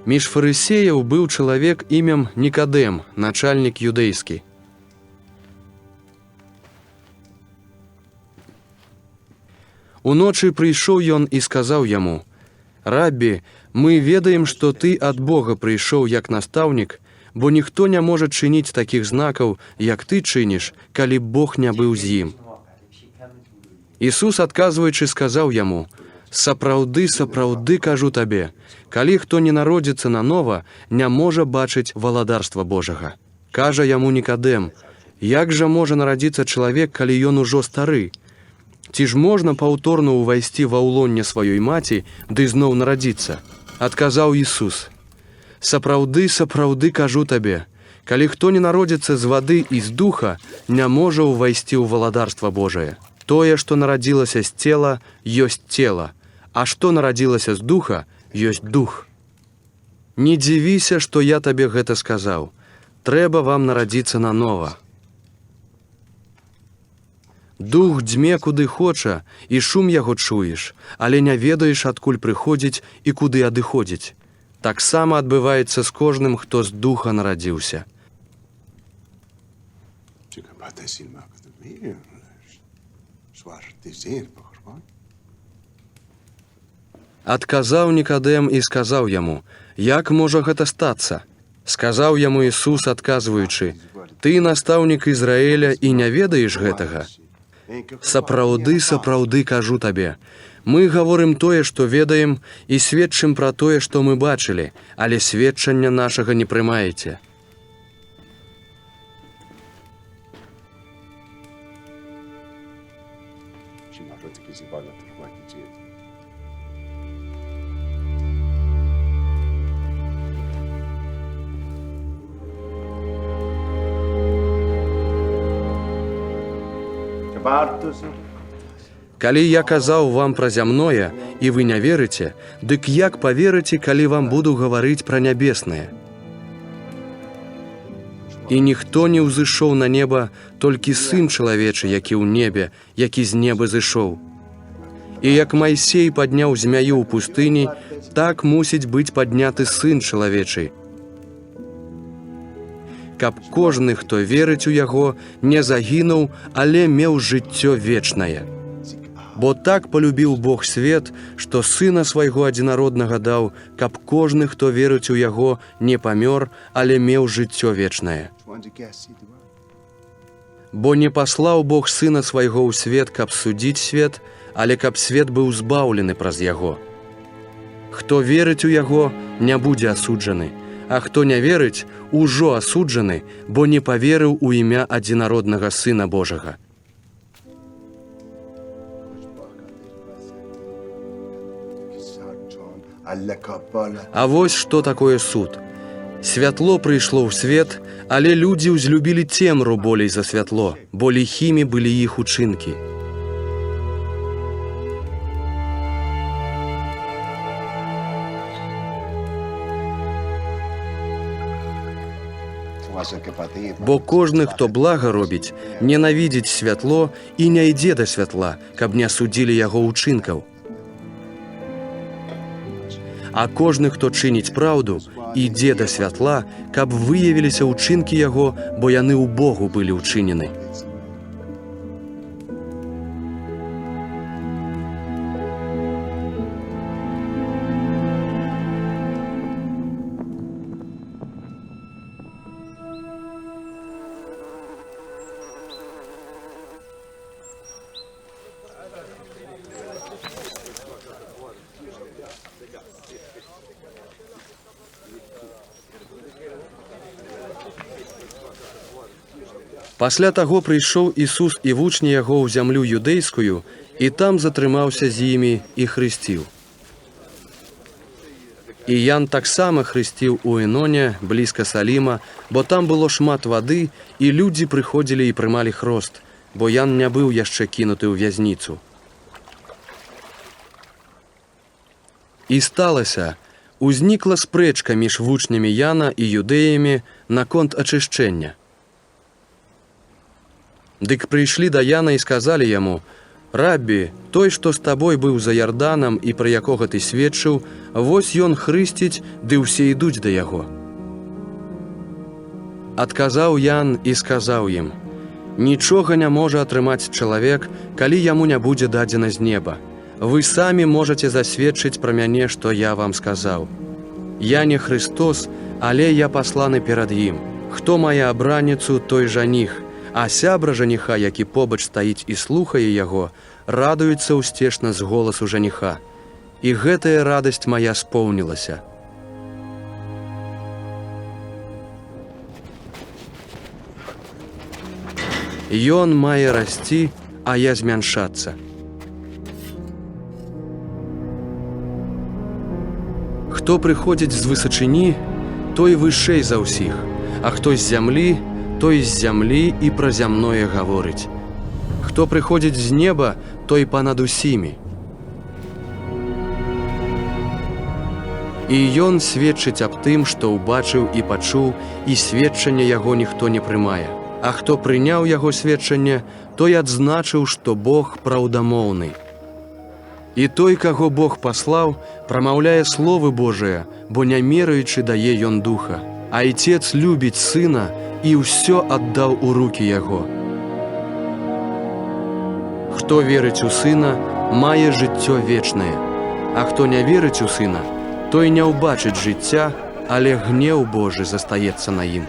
Між фарысеяў быў чалавек імем Нікадэм, начальнік юдэйскі. Уночы прыйшоў ён і сказаў яму: « Раббі, мы ведаем, што ты ад Бога прыйшоў як настаўнік, бо ніхто не можа чыніць такіх знакаў, як ты чыніш, калі б Бог не быў з ім. Ісус, адказваючы, сказаў яму: « Сапраўды, сапраўды кажу табе, калі хто не народзіцца нанова, не можа бачыць валадарства Божага. Кажа яму Нікадэм: Як жа можа нарадзіцца чалавек, калі ён ужо стары? Ці ж можна паўторна ўвайсці ва ўлонне сваёй маці ды зноў нарадзіцца? Адказаў Ісус: Сапраўды, сапраўды кажу табе, калі хто не народзіцца з вады і з духа, не можа ўвайсці ў валадарства Божае. Тое, што нарадзілася з цела, ёсць цела, а што нарадзілася з духа, ёсць дух. Не дзівіся, што я табе гэта сказаў. Трэба вам нарадзіцца нанова. Дух дзьме куды хоча, і шум яго чуеш, але не ведаеш, адкуль прыходзіць і куды адыходзіць. Таксама адбываецца з кожным, хто з духа нарадзіўся. Адказаў Нікадэм і сказаў яму: « Як можа гэта стацца? Сказаў яму Ісус, адказваючы: « Ты настаўнік Ізраэля і не ведаеш гэтага. Сапраўды, сапраўды кажу табе. Мы гаворым тое, што ведаем, і сведчым пра тое, што мы бачылі, але сведчання нашага не прымаеце. Калі я казаў вам пра зямное, і вы не верыце, дык як паверыце, калі вам буду гаварыць пра нябеснае? І ніхто не ўзышоў на неба, толькі Сын чалавечы, які ў небе, які з неба зышоў. І як Майсей падняў змяю ў пустыні, так мусіць быць падняты Сын чалавечы, каб кожны, хто верыць у яго, не загінуў, але меў жыццё вечнае. Бо так полюбіў Бог свет, што сына свайго адзінароднага даў, каб кожны, хто верыць у яго, не памёр, але меў жыццё вечнае. Бо не паслаў Бог сына свайго ў свет, каб судзіць свет, але каб свет быў збаўлены праз яго. Хто верыць у яго, не будзе асуджаны, а хто не верыць, ужо асуджаны, бо не паверыў у імя адзінароднага сына Божага. А вось што такое суд. Святло прыйшло ў свет, але людзі ўзлюбілі цемру болей за святло, бо ліхімі былі іх учынкі. Бо кожны, хто блага робіць, ненавідзіць святло і не ідзе да святла, каб не асудзілі яго ўчынкаў. А кожны, хто чыніць праўду, ідзе да святла, каб выявіліся ўчынкі яго, бо яны ў Богу былі ўчынены. Пасля таго прыйшоў Ісус і вучні яго ў зямлю юдэйскую, і там затрымаўся з імі і хрысціў. І Ян таксама хрысціў у Эноне, блізка Саліма, бо там было шмат вады, і людзі прыходзілі і прымалі хрост, бо Ян не быў яшчэ кінуты ў вязніцу. І сталася, узнікла спрэчка між вучнямі Яна і юдэямі наконт ачышчэння. Дык прыйшлі да Яна і сказалі яму: Раббі, той, што з табой быў за Ярданам і пра якога ты сведчыў, вось ён хрысціць, ды ўсе ідуць да яго. Адказаў Ян і сказаў ім: Нічога не можа атрымаць чалавек, калі яму не будзе дадзена з неба. Вы самі можаце засведчыць пра мяне, што я вам сказаў. Я не Хрыстос, але я пасланы перад ім. Хто мае абраніцу, той жаніх, а сябра жаніха, які побач стаіць і слухае яго, радуецца ўсцешна з голасу жаніха. І гэтая радасць мая споўнілася. Ён мае расці, а я змяншацца. Хто прыходзіць з высачыні, той вышэй за ўсіх, а хто з зямлі, той з зямлі і пра зямное гаворыць. Хто прыходзіць з неба, той панад усімі. І ён сведчыць аб тым, што ўбачыў і пачуў, і сведчання яго ніхто не прымае. А хто прыняў яго сведчанне, той адзначыў, што Бог праўдамоўны. І той, каго Бог паслаў, прамаўляе словы Божыя, бо не мераючы дае ён духа. Айцец любіць сына і ўсё аддаў у рукі яго. Хто верыць у сына, мае жыццё вечнае, а хто не верыць у сына, той не ўбачыць жыцця, але гнеў Божы застаецца на ім.